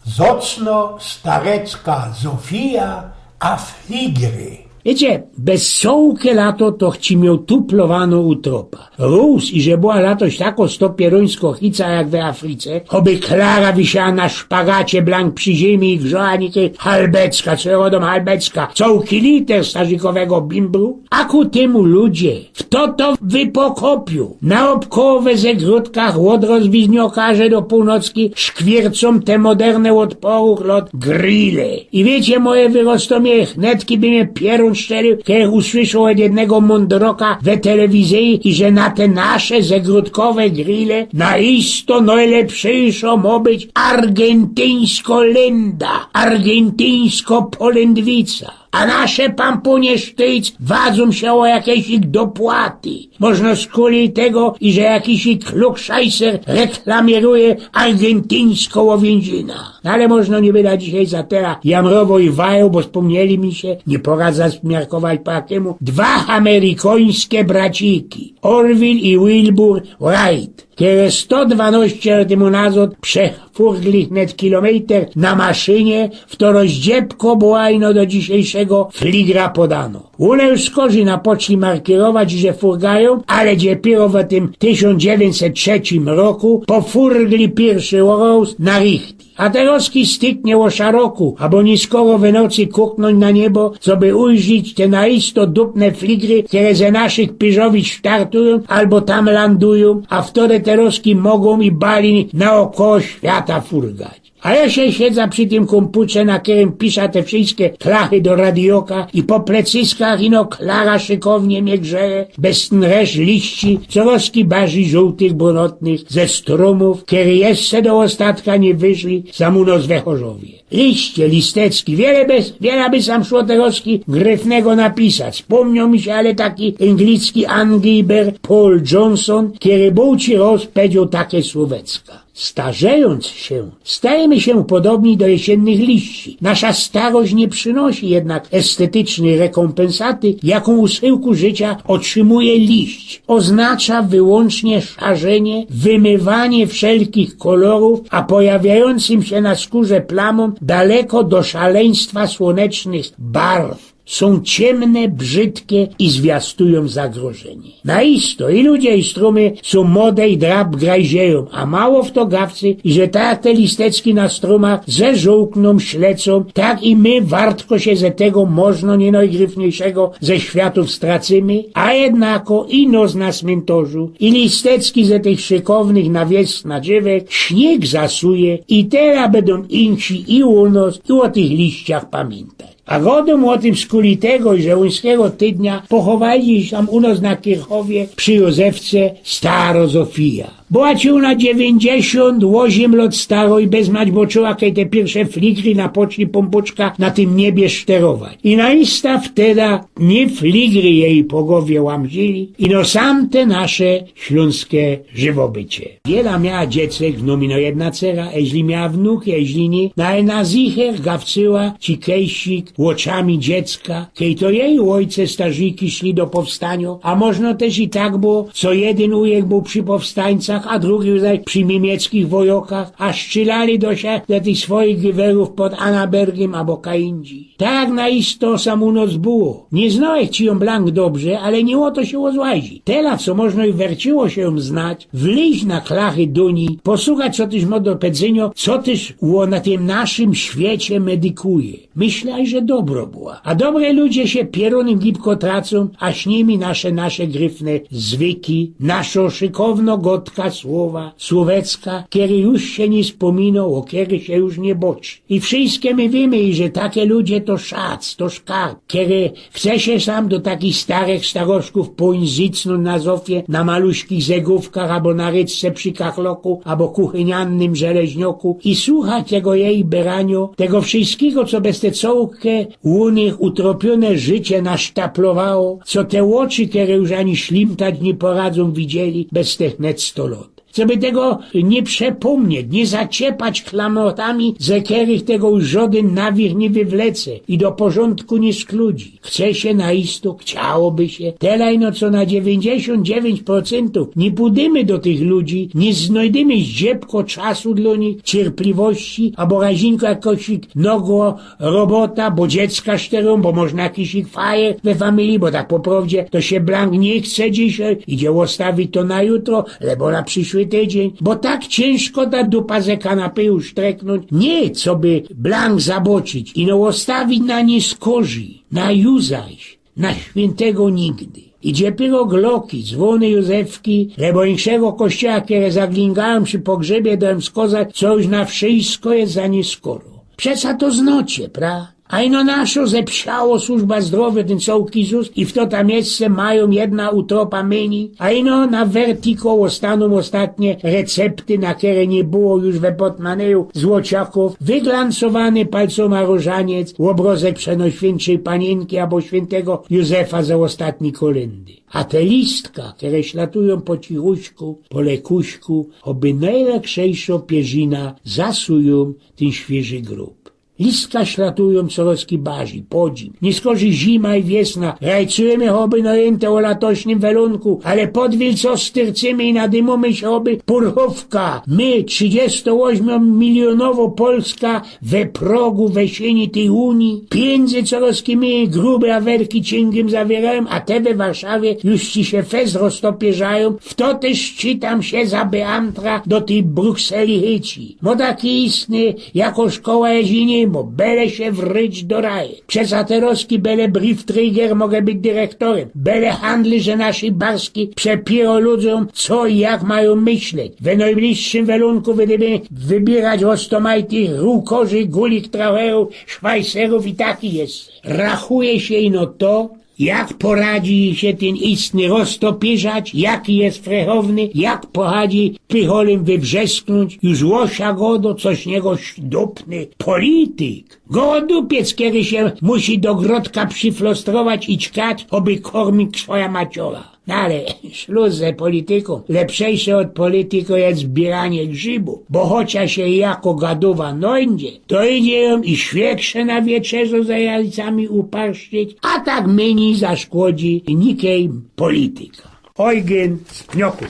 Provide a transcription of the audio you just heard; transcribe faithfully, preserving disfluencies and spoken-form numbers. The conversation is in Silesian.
Zocno starecka Zofija a fligry. Wiycie, bez cołke lato to chci mioł tuplowano u tropa. Rōz, iże była latoś tako stopieruńsko chica jak we Africe, choby Klara wisiała na szpagacie blank przi ziymi i grzoła nikie halbecka, co jŏ gŏdōm halbecka, cołki liter starzikowego bimbru, a ku tymu ludzie w to to wypokopiu. Na ôbkoło we zegrodkach ôd rozwiznioka aże do pōłnocki szkwiercōm te moderne ôd poruch lot grille. I wiycie, moje wyrostomie, chnetki by mie pierōn szczelił, kej usłyszoł ôd jednego mōndroka we telewizyji, iże na te nasze zegrodkowe grille naisto nojlepszyjszo mo być argentyńsko lynda, argentyńsko polędwica. A nasze pampōnie sztyjc wadzōm sie ô jakiejś ich dopłaty. Możno skuli tego, iże jakiś ich klugszajser reklamieruje argentyńsko ôwiyndzina. No ale możno niy byda dzisiej za tela jamrowoł i wajōł, bo spōmnieli mi sie, niy poradzã zmiarkować po jakimu, dwa amerikońske braciki, Orville i Wilbur Wright, kere sto dwanoście lot tymu nazŏd przefurgli wnet kilomejter na maszynie, w to rozdziebko była ino do dzisiejszego fligra podano. Ône już skorzij napoczli markierować, że furgajōm, ale dopiyro we tym tysiōnc dziewiyńćset trzecim roku pofurgli piyrszy rŏz na richtig. A terŏzki styknie ô szaroku, abo niskoro we nocy kuknōńć na niebo, coby ujrzić te naisto dupne fligry, kere ze naszych pyrzowic startujōm abo tam landujōm, a wtedy terŏzki mogōm i bali naôkoło świata furgać. A jŏ sie siedzã przi tym kōmputrze, na kerym pisza te wszyjske klachy do radioka i po plecyskach ino Klara szykownie mie grzeje, bez tyn resztk liści, corŏzki barzij żōłtych, brunotnych, ze strōmōw, kere jeszcze do ôstatka niy wyszli, sam u nŏs we Chorzowie. Liście, listecki, wiela by, wiela by sam szło terŏzki gryfnego napisać. Spōmnioł mi sie ale taki anglicki Angliber Paul Johnson, kery bōłci rŏz pedzioł take słōwecka. Starzejōnc sie, stajymy sie podobni do jesiynnych liści. Nasza starość niy przynŏsi jednak estetycznyj rekompynsaty, jakōm u schyłku życia ôtrzimuje liść. Ôznacza wyłōncznie szarzenie, wymywanie wszelkich kolorōw, a pojawiajōncym sie na skōrze plamōm daleko do szaleństwa słōnecznych barw. Sōm ciymne, brzydkie i zwiastujōm zagrożenie. Naisto i ludzie, i strōmy sōm mode i drab grajzejōm, a mało fto gawcy, iże tak jak te listecki na strōmach zeżołknōm, ślecōm, tak i my wartko sie ze tego możno niy nojgryfniejszego ze światōw stracymy, a jednako i nŏs na smyntorzu, i listecki ze tych szykownych na wieś nadziywek śniyg zasuje i tela bydōm insi i u nŏs, i ô tych liściach pamiyntać. A gŏdōm ô tym skuli tego, iże ōńskigo tydnia pochowali sie tam u nŏs na Kyrchowie przi Józefce starŏ Zofija. Była ci ōna dziewiyńćdziesiōnt ôziym lot starŏ i bez mać bŏczała, kej te piyrsze fligry napoczli pōmpuczka na tym niebie szterować. I naista wteda niy fligry jeji po gowie łamzili, ino sam te nasze ślōnske żywobycie. Wiela miała dziecek, znōm ino jedna cera, eźli miała wnuki, eźli niy, no ale na zicher gawcyła ci kejsik ôczami dziecka, kej to jeji ôjce starziki szli do powstaniŏ, a możno tyż i tak było, co jedyn ujek bōł przi powstańcach, a drugi zaś przi niymiecczich wojŏkach, a strzilali do sie, do tych swojich giwerōw pod Annabergym abo kaj indzij. Tak naisto sam u nŏs było. Niy znŏłech ci jōm blank dobrze, ale niy ô to sie ôzłazi. Tela, co możno i werciło sie jōm znać, wlyź na klachy dōni, posugać, co tyż mo do pedzyniŏ, co tyż ô na tym naszym świecie medykuje. Myślã, że dobro była. A dobre ludzie sie pierōnym gibko tracōm, a z nimi nasze, nasze gryfne zwyki, naszŏ szykowno gŏdka słowa, słowecka, kery już sie niy spōminŏ, ô kery sie już niy bŏczi. I wszyjske my wiymy, iże take ludzie to szac, to szkarb, kery chce sie sam do takich starych staroszkōw pōjś zycnōńć na zofie, na maluśkich zegōwkach, abo na ryczce przi kachloku, abo kuchyniannym żeleźnioku i suchać tego jeji beraniŏ, tego wszyjskigo, co bez te cołke u nich utropiōne życie nasztaplowało, co te ôczy, kere już ani ślimtać niy poradzōm, widzieli bez tych net sto lot. Coby tego niy przepōmnieć, niy zaciepać klamotami, ze kerych tego już żodyn na wiyrch niy wywlece i do porzōndku niy skludzi. Chce sie na isto, chciałoby sie, telej no co na dziewiyńćdziesiōnt dziewiyńć procyntōw niy pōdymy do tych ludzi, niy znojdymy zdziebko czasu dlō nich, cierpliwości, abo razinko jakosik nogo robota, bo dziecka szterōm, bo może jakiś fajer we familii, bo tak po prowdzie to sie blank niy chce dzisiej, idzie ôstawić to na jutro, abo na prziszły tydziyń, bo tak ciynżko ta dupa ze kanapy już sztreknōńć, niy, coby blank zaboczyć i no ôstawić na niyskorzij, na juzaś, na świyntego nigdy. I dopiyro gloki, zwōny Józefki, abo inkszego kościoła, kere zaglingajōm przi pogrzebie, dojōm wskŏzać, co już na wszysko je za niyskoro. Przeca to znocie, pra? A ino naszo zepszało służba zdrowia, tyn cołki ZUS i w to tam jeszcze majōm jedna utropa myni, a ino na wertiko ôstanōm ôstatnie recepty, na kere niy było już we portmaneju złociakōw, wyglancowane palcōma rożaniec, ôbrozek Przenojświyntszyj Paniynki abo świyntego Józefa ze ôstatnij kolyndy. A te listka, kere ślatujōm po cichuśku, po lekuśku, ôby nojlyksyjszŏ pierzina zasujōm tyn świyży grōb. Listka ślatujōm corŏz bardzij, podzim. Niyskorzij zima i wiesna. Rajcujymy ôby nojynte ô latośnym welōnku, ale pod wilcŏ styrcymy i nadymōmy sie ôby purchōwka. My, trzidziesto ôźmiōm milionowŏ Polska, we progu, we siyni tyj Unii. Piyńdzy corŏz miyni, grube awerki ciyngiym zawiyrają, a te we Warszawie już ci sie fest roztopiyrzajōm. W to tyż ci tam sie za beamtra do tyj Brukseli chyci. Bo taki istny jako szkoła jeździ niy mo, bele sie wryć do raje. Przeca terŏzki bele Briefträger może być dyrektorym. Bele handlyże naszyj barski przepiyro ludziōm, co i jak majōm myśleć. We nojbliższym welōnku bydymy wybiyrzać ôstomajtych rukorzy, gulik tracherōw, szwajserōw i taki je. Rachuje sie ino to, jak poradzi sie tyn istny roztopiyrzać, jaki je frechowny, jak poradzi pycholym wybrzesknōńć, już ôsia godo, coś niego dupny polityk. Gododupiec, kery sie musi do grodka prziflostrować i ćkać, ôby kormić swoja maciora. No ale szlus ze politykōm. Lepszyjsze ôd polityko je zbiyranie grzybōw, bo chociŏż sie jako gadowa nojdzie, to idzie jōm i świekrze na wieczerzŏ za jajcami uparszczyć, a tak mynij zaszkodzi nikej polityka. Ojgyn z Pnioku.